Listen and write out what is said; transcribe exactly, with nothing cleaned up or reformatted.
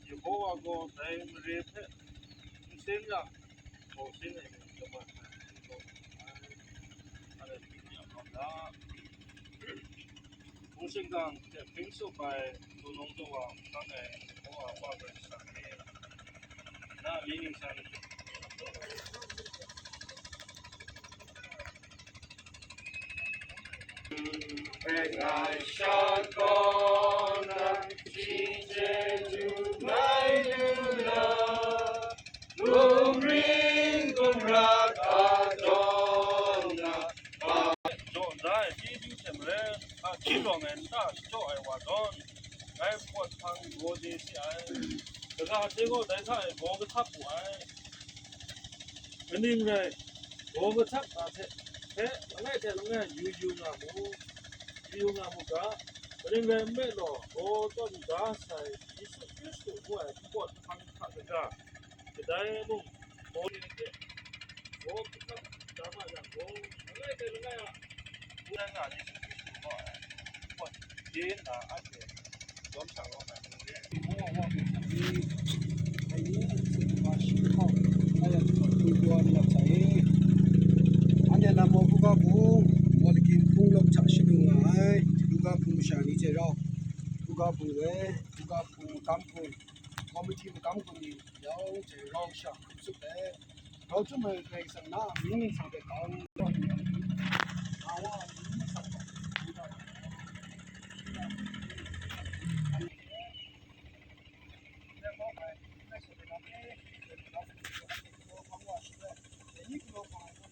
Yehowa gaw dai mare hpe n sen yang, hkaw sin ai ni kamat ai n taw ai. Anhte hpyi ni a hkam da. Hpung shingkang hte hpring tsup ai, du nung du wa hkang ai Yehowa Wa Karai Kasang e, na mying ningsang hpe ngai sha tawn na, shi chyeju ngai lu na, gumring gumra ka tawn na, jaw ndai chyeju hte maren, a hkying rawng ai nta shachyaw ai wa zawn, ngai pawt hpang gaw de si ai. Kaga hte gaw dai hta e gaw kahtap wu ai. Kaning rai, gaw kahtap na hte, hte langai hte langai yu yu nga mu, yu yu nga mu ga, kaning rai nme law, gaw tawn ga sai Yesu Hkristu ngu ai npawt hpang hta kaga, kadai mung, gaw ni hte, gaw kahtap da ma yang gaw, langai hte langai a, ngu ai nga ni Yesu Hkristu gaw ai, npawt de nna anhte, Anhte lam mung Luka hpung, Mawlagi hpung lawk hta shadung nga ai, Luka hpung masha ni hte rau, Luka hpung e, Luka hpung makam hpung, komiti makam hpung ni yau hte rau sha hkrum tsup ai. Grau chyum ai Karai Kasang na a mying ningsang hpe kau n tawn n yang, na wa a mying ningsang hpe n tawn n yang,